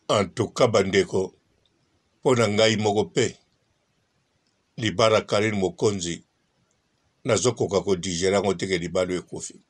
En tout cas ba ndeko mpo na ngai moko mpe libala Carine Mokonzi nazo koka ko digerer yango te ke libala oyo ekufi.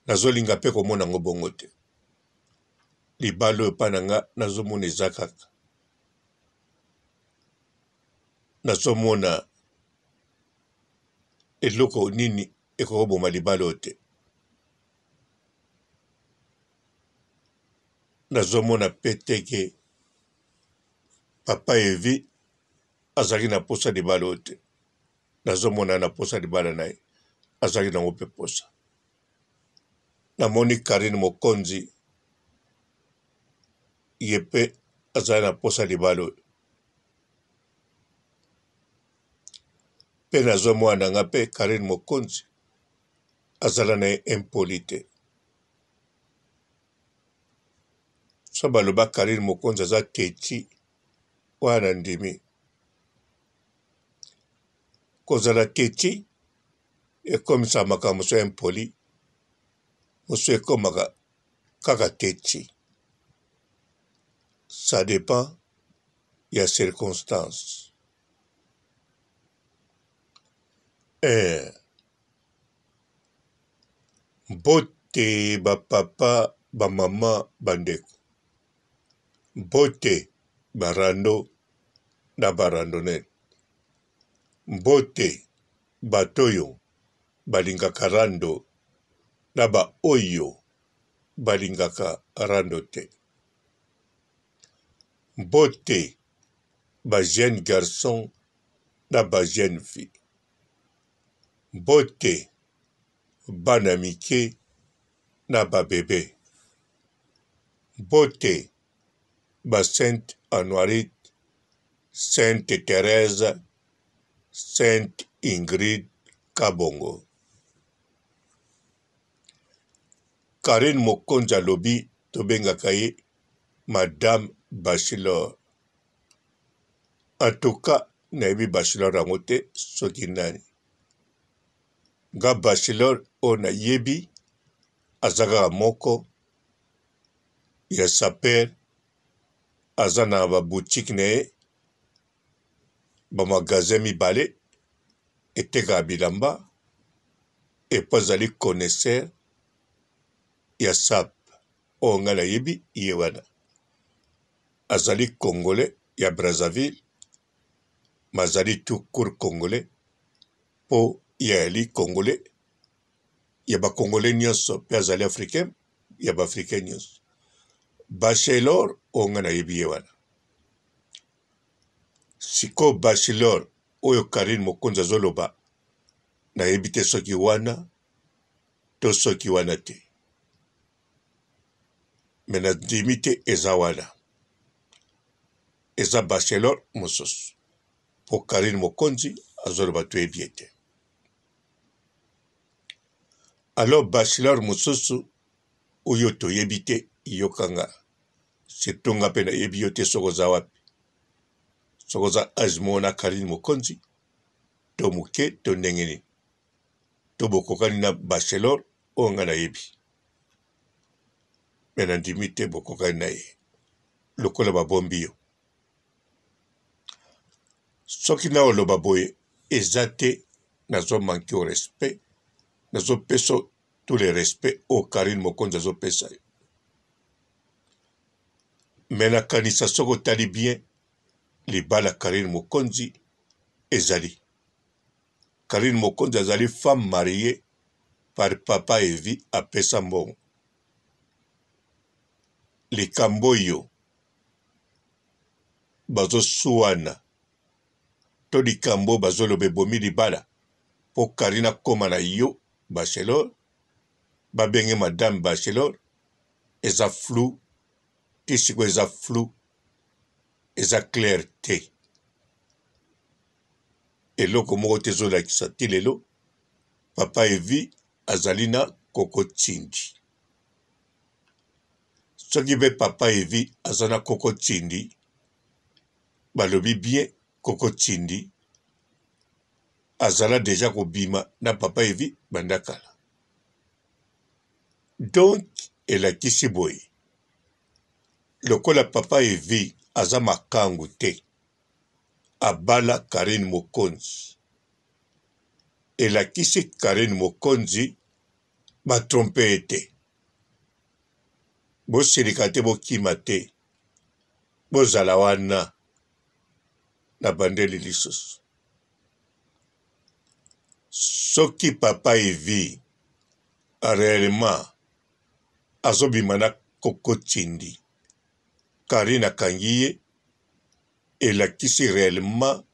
Nazo linga mpe komona yango bongo te. Libala oyo epa na nga nazo mona eza kaka. Nazo mona eloko nini ekoki koboma libala oyo te. Nazomona pe te ke papa Evi azalaki na posa libala oyo te. Nazomona na posa libala na ye azalaki nango pe posa. Namoni Carine Mokonzi ye pe azali na posa libala oyo. Pe nazomona na nga pe Carine Mokonzi azala na ye impoli te. Soki baloba Carine Mokonzi aza teti wana na ndimi. Kozala teti ekomisaka makambo mosusu impoli, mosusu ekomaka kaka teti. Ça depend ya circonstance. Eh. Mbote ba papa, ba mama, ba ndeko. Mbote ba rando na ba randonneur. Mbote bato oyo balingaka rando na ba oyo balingaka rando te. Mbote ba jeunes garçons na ba jeunes filles. Mbote bana mike na ba bebe. Mbote ba sainte Anuarite, sainte Therèse, sainte Ingrid Kabongo. Carine Mokonzi alobi tobengaka ye madame Bachelor. En tout cas nayebi bachelor yango te soki nani. Nga bachelor oyo nayebi aza kaka moko ya sapeur aza na ba boutique na ye ba magasin mibale etekaka bilamba epuis azali connaisseur ya sap oyo nga nayebi ye wana. Azali congolais ya Brazzaville mais azali tout court congolais po ye ayali congolais ya ba congolais nionso pe azali africain ya ba africain nionso. Bachelor oyo nga nayebi ye wana. Sikoyo bachelor oyo Carine Mokonzi azoloba nayebi te soki wana to soki wana te. Mais na ndimi te eza wana. Eza bachelor mosusu. Po Carine Mokonzi azoloba toyebi ye te. Alors bachelor mosusu oyo toyebi te yoka nga. Surtout nga pe nayebi yo te soki oza wapi. Soki oza age moko na Carine Mokonzi to moke to ndenge nini. To bokokani na bachelor oyo nga nayebi. Mais nandimi te bokokani na ye lokola babombi yo. Soki nao loba boye eza te nazo manque yo respect, nazo pesa yo tout le respect oyo Carine Mokonzi azo pesa yo. Mais nakanisa soki otali bien libala Carine Mokonzi ezali. Carine Mokonzi azali femme mariee par papa Evi apesa mbongo. Likambo oyo bazo suana to likambo oyo bazo loba ebomi libala po Carine akoma na yo bachelor ba benge madame bachelor eza flou ti sikoyo eza flou eza clair te. Eloko moko te ezolakisa ti lelo papa Evi azali na koko Tshindi. Soki pe papa Evi aza na koko Tshindi, balobi bien koko Tshindi azala dejà kobima na papa Evi banda kala. Donc elakisi boye. Lokola papa Evi aza makangu te, abala Carine Mokonzi. Elakisi Carine Mokonzi ba tromper ye te. Bosilika te, bokima te. Bozala wana na bandeli lisusu. Soki papa Evi reellement azobima na koko tindi Carine akangi ye elakisi reellement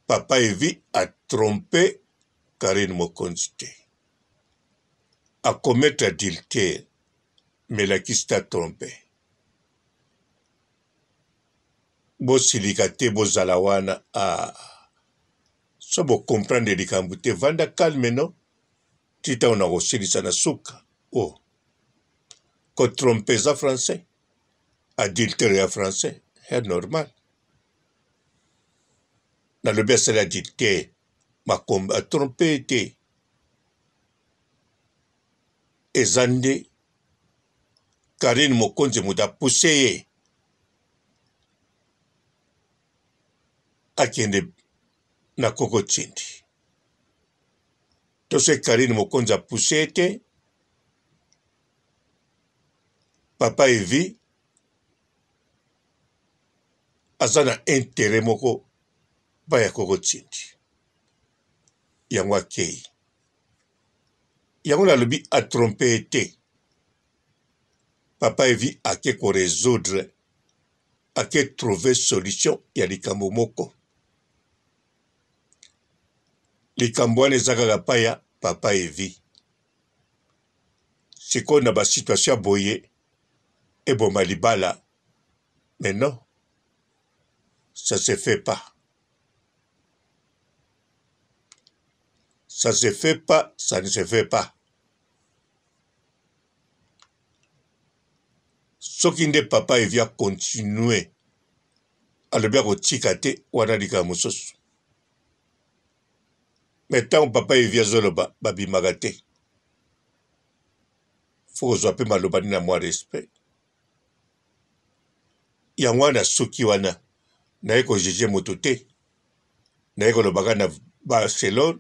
papa Evi a trompe Carine Mokonzi te a commettre adultère mais elakisi te a trompe bosilika te bozala wana ah so bo comprendre likambo te vanda calme no ti ntango nakosilisa na suka o oh. Kotrompe eza français adultère ya français ya normal nalobi asali adultère makombe atrompe ye te eza nde Karine Mokonzi moto apuse ye akende na koko tindi to soki Karine Mokonzi apuse ye te papa Evi aza na interet moko baya koko tindi yango akei yango nalobi atrompe ye te papa Evi ake ko resoudre ake trouver solution ya likambo moko likambo wana eza kaka pa ya papa Evi sikoyo na ba situation ya boye eboma libala mais non ça se fait pas ça se fait pas ça ne se fait pas soki nde papa Evi a continuer alobi akotika te wana likambo mosusu me ntango papa Evi azoloba babimaka te fo kozwa mpe maloba nde na mwa respect yango wana soki wana naye kojuge moto te naye koloba kaka na Barcelone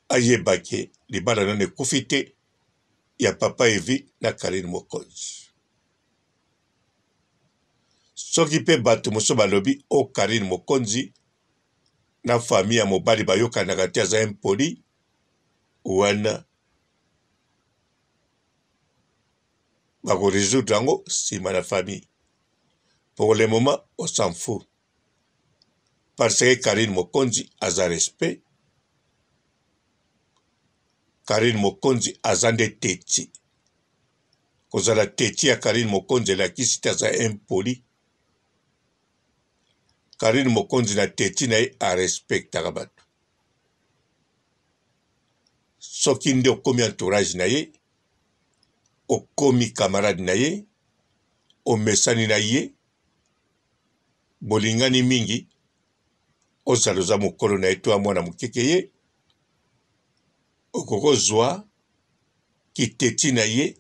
ayeba ke libala nano ekufi te ya papa Evi na Carine Mokonzi. Soki mpe bato mosusu balobi o oh, Carine Mokonzi na famille ya mobali bayokanaka te aza impoli wana bako résoudre yango nsima na famille. Pour le moment on s'en fout parce que Carine Mokonzi aza respect Carine Mokonzi aza nde teti. Kozala teti ya Carine Mokonzi elakisi te aza impoli. Carine Mokonzi na teti na ye arespectaka bato. Soki nde okomi entourage na ye, okomi camarade na ye, omesani na ye, bolingani mingi, ozala oza mokolo na ye to ya mwana mokeke ye, okoki kozwa kiteti na ye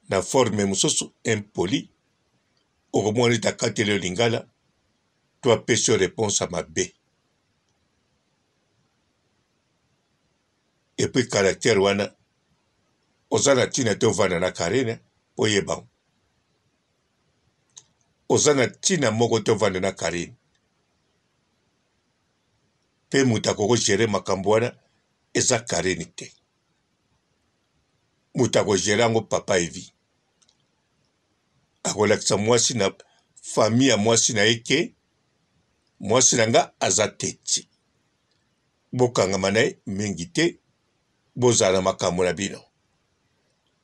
na forme mosusu impoli, okomona neti akateli yo lingala to apesi yo reponse ya mabe. Et puis caractère wana oza na ntina te ovanda na Carine mpo oyeba yango. Oza na ntina moko te ovanda na Carine. Mpe moto akoki ko gerer makambo wana eza Carine te. Moto ako gerer yango papa Evi. Akolakisa mwasi na famille ya mwasi na ye ke mwasi na nga aza teti. Bokangama na ye mingi te, bozala na makambo na bino.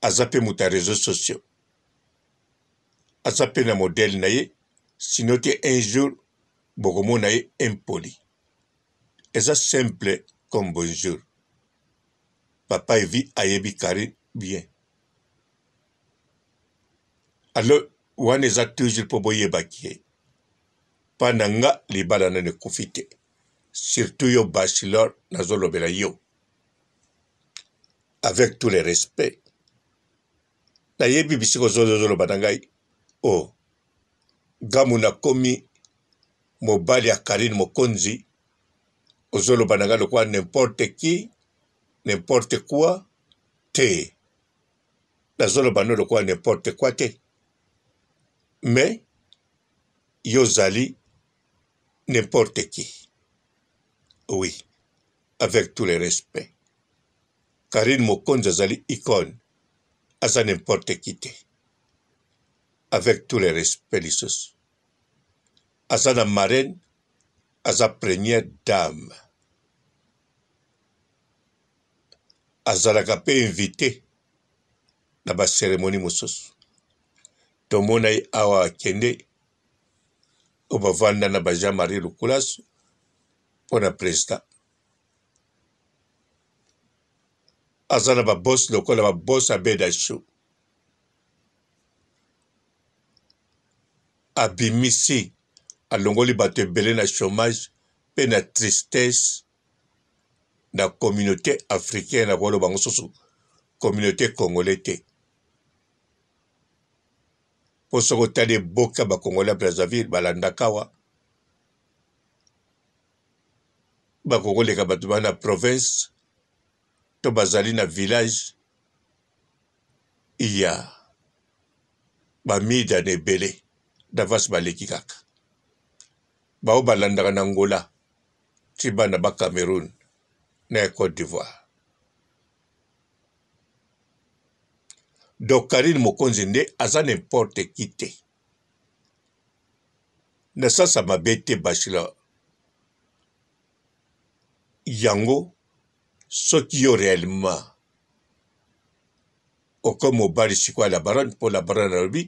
Aza mpe moto ya reseaux sociaux. Aza mpe na modèle na ye, sinon te un jour bokomona ye impoli. Eza simple comme bonjour. Papa Evi ayebi Carine bien. Alors wana eza toujours po boyeba ke pa na nga libala nanu ekufi te. Surtout yo bachelor nazolobela yo. Avec tous les respects. Nayebi bisika ozoloba na ngai o oh, gamu nakomi mobali ya Carine Mokonzi ozoloba na ngai lokola n'importe qui n'importe quoi te nazoloba no lokola n'importe quoi te mais yo ozali n'importe qui oui avec tout le respect Carine Mokonzi azali icone aza n'importe qui te avec tout le respect lisusu aza na marraine aza première dame azalaka mpe invité na ba cérémonie mosusu tomona ye awa akende oyo bavanda na ba Jean Marie Lukulasu mpo na president aza na ba boss lokola ba boss Abeda Show abimisi alongoli bato ebele na chômage mpe na tristesse na communauté africaine nakoloba yango susu communauté congolais te mpo soki otali eboka ba congolais ya Brazzaville balandaka awa bakoki koleka bato ba na province to bazali na village ya bamida na ebele davance baleki kaka baoyo balandaka na Angola ti bana ba Cameroun na ya Cote d'Ivoire. Donc Carine Mokonzi nde aza n'importe qui te. Na sasa mabe te bachelor. Yango soki yo réellement okomi mobali sikoyo ya la baronne mpo la baronne alobi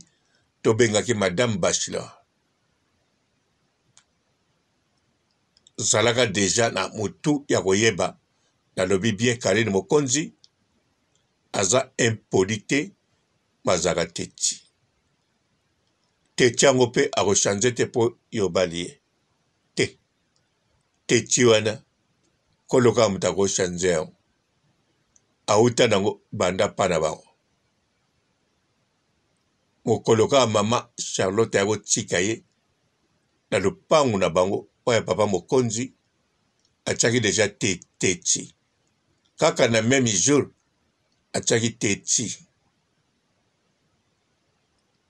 tobengaki madame bachelor zalaka deja na mutu ya koyeba nalobi bien Carine Mokonzi aza impoli te bazalaka teti teti yango mpe akochange te mpo yo obali ye te teti wana koloka moto akochange yango awuta nango banda pa na bango mokolo kaka mama Charlotte akotika ye na lopangu na bango oyo ya papa mokonzi atiaki deja te teti kaka na meme jour atiaki teti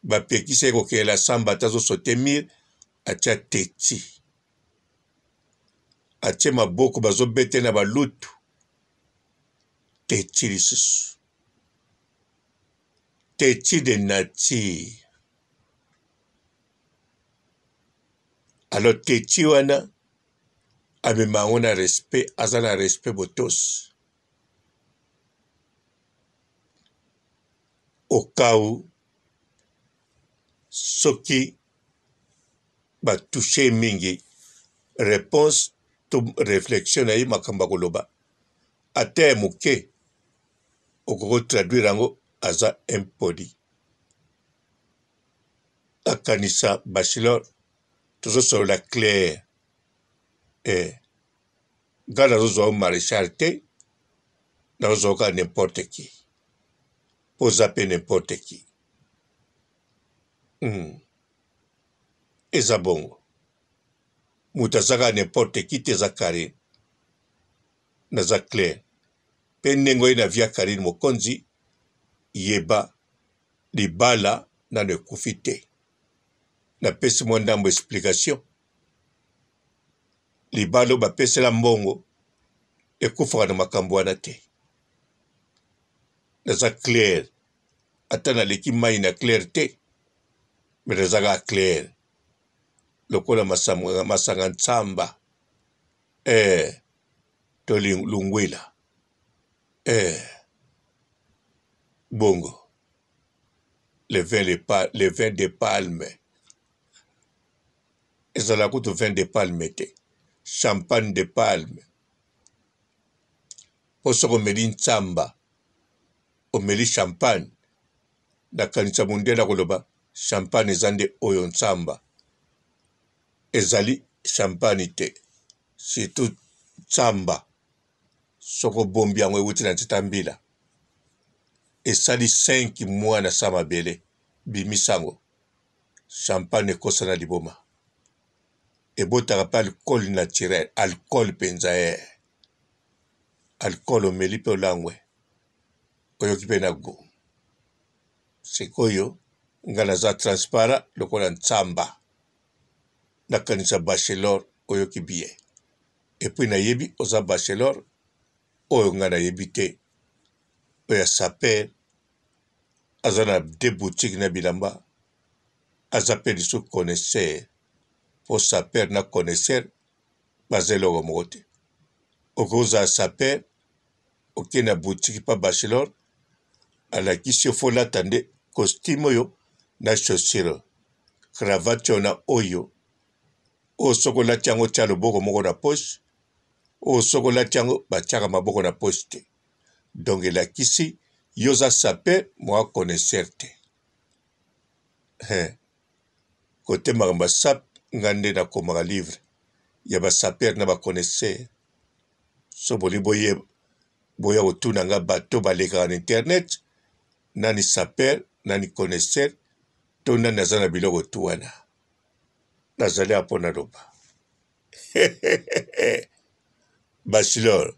bapekisa ye kokende la samba ata azosote mire atia teti atie maboko bazobete na balutu teti lisusu teti de nature alors teti wana amema yango na respect aza na respect botosi okau soki batouche mingi reponse to reflexion na ye makambo ya koloba ata ya moke okoki traduire yango aza impoli akanisa bachelor tozosolola claire eh, nga nazozwa yo marechal te nazozwa kaka n'importe qui mpo oza mpe n'importe qui mm. eza bongo moto aza kaka n'importe qui te eza karine naza claire mpe ndenge oye na via karine mokonzi yeba libala nano ekufi te napesi mwa ndambo explication libala oyo bapesela mbongo ekufaka na makambo wana te naza claire ata naleki mai na claire te me naza kaka claire lokola masanga, masanga nsamba eh, to lungwila eh, bongo le vin, le, pa, le vin de palme ezala kutu vin de palme te champagne de palme mpo soki omeli nsamba omeli champagne nakanisa mondele akoloba champagne eza nde oyo nsamba ezali champagne te surtout nsamba soki obombi yango ewuti na nzete ya mbila. esali 5 mois na sa mabele bimisa yango champagne ekosa na liboma ebotaka mpe alcool naturel alcool mpenza ye eh. Alcool omeli mpe olangwe oyoki mpe na gout sikoyo nga naza transparent lokola nsamba nakanisa bachelor oyoki bien epuis nayebi oza bachelor oyo nga nayebi te oyo ya saper aza na de boutique na bilamba aza mpe lisusu connaisseur po saper na connaisseur baza eloko moko te okoki kozala saper oke na boutique pa bachelor alakisi yo fo lata nde costume oyo na chaussure cravate oyo na oyo oyo soki olati yango tia loboko moko na poche oyo soki olati yango batiaka maboko na poche te donc elakisi yo oza saper moa connaisseur te he Cote makambo ya sap nga nde na komaka livre ya ba sapeur na ba connaisseur so bolingi boyeba boya kotuna nga bato balekaka na internet nani sapeur nani connaisseur to nani aza na biloko tu wana nazali awa mpo naloba bachelor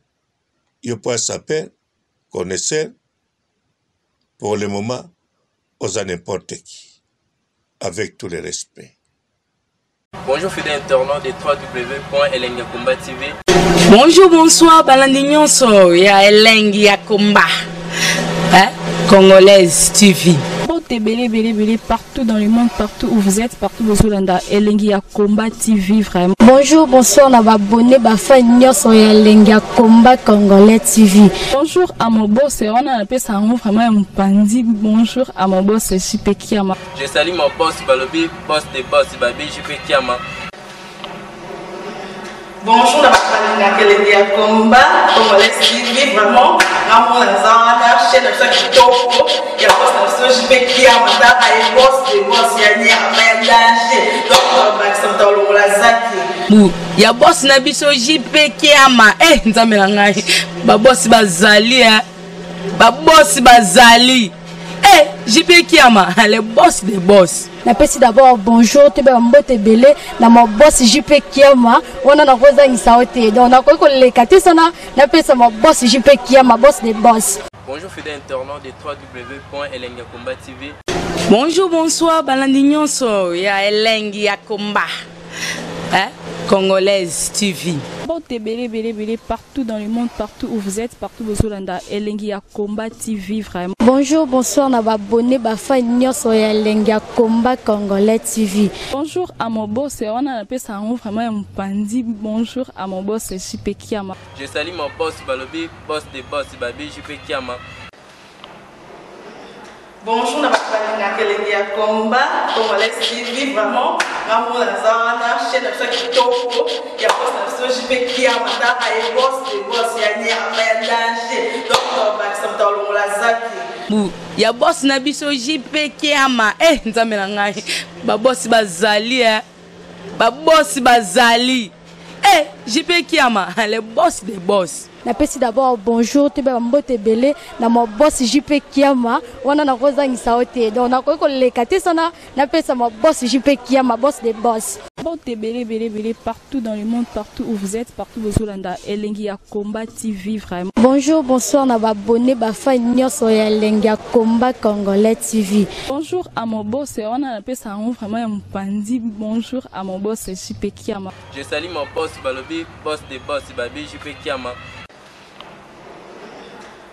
yo mpo sapeur connaisseur pour le moment oza n'importe qui avec tout le respect. Bonjour fidèle internaute de www.elengiyakomba TV. Bonjour, bonsoir, balandi nyonso ya elengi ya komba. Hein? Congolaise TV. Mbote ebele ebele ebele partout dans le monde, partout où vous êtes, partout bozolanda elengi ya Combat TV vraiment. Bonjour, bonsoir na ba abonné ba fan nyonso ya elengi ya Combat Congolais TV. Bonjour à mon boss, wana napesa yango vraiment ya mopanzi. Bonjour à mon boss JP Kiama. Je salue mon boss balobi boss de boss babi JP Kiama. Bonjour na bato balingaka elengi ya combat congolais TV vraiment ngamona naza wana chaîne na biso ya kitoko ya boss na biso JP Kiama tala ye boss de boss ya nyama ya danger donc bakisa moto alongola zaki bu ya boss na biso JP Kiama eh nzambe na ngai ba boss bazali eh ba boss bazali eh JP Kiama le boss de boss. Napesi d'abord bonjour toyeba mbote ebele na ma boss JP Kiama wana nakozangisa yo te donc nakoki koleka te sana napesa ma boss JP Kiama boss de boss. Bonjour fidèle internaute de www.elengiyakomba TV. Bonjour, bonsoir, balandi nyonso ya elengi ya komba. Hein? Congolaise TV. Mbote ebele ebele ebele partout dans le monde, partout où vous êtes, partout bozolanda elengi ya Combat TV vraiment. Bonjour, bonsoir na ba abonné ba fan nyonso ya elengi ya Combat Congolais TV. Bonjour à mon boss, wana napesa yango vraiment ya mopanzi. Bonjour à mon boss JP Kiama. Je salue mon boss balobi boss de boss babi JP Kiama. Bonjour na bato balingaka elengi ya combat congolais TV vraiment ngamona naza wana chaîne na biso ya kitoko ya boss na biso JP Kiama tala ye boss de boss ya nyama ya danger donc bakisa moto alongola zaki bu ya boss na biso JP Kiama eh nzambe na ngai ba boss bazali eh ba boss bazali eh JP Kiama le boss de boss. Napesi d'abord bonjour toyeba mbote ebele na ma boss JP Kiama wana nakozangisa yo te donc nakoki koleka te sana napesa ma boss JP Kiama boss de boss. Mbote ebele ebele ebele partout dans le monde, partout où vous êtes, partout bozolanda elengi ya Combat TV vraiment. Bonjour, bonsoir na ba abonné ba fan nyonso ya elengi ya Combat Congolais TV. Bonjour à mon boss, wana napesa yango vraiment ya mopanzi. Bonjour à mon boss JP Kiama. Je salue mon boss balobi boss de boss babi JP Kiama.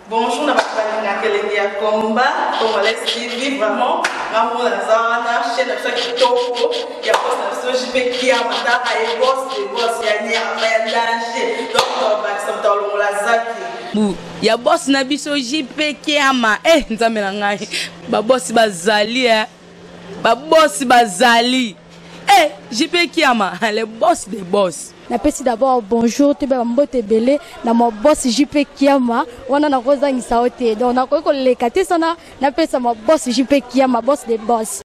Bonjour na bato balingaka elengi ya combat congolais TV vraiment ngamona naza wana chaîne na biso ya kitoko ya boss na biso JP Kiama tala ye boss de boss ya nyama ya danger donc bakisa moto alongola zaki bu ya boss na biso JP Kiama eh nzambe na ngai ba boss bazali eh ba boss bazali eh JP Kiama le boss de boss. Napesi d'abord bonjour toyeba mbote ebele na ma boss JP Kiama wana nakozangisa yo te donc nakoki koleka te sana napesa ma boss JP Kiama boss de boss.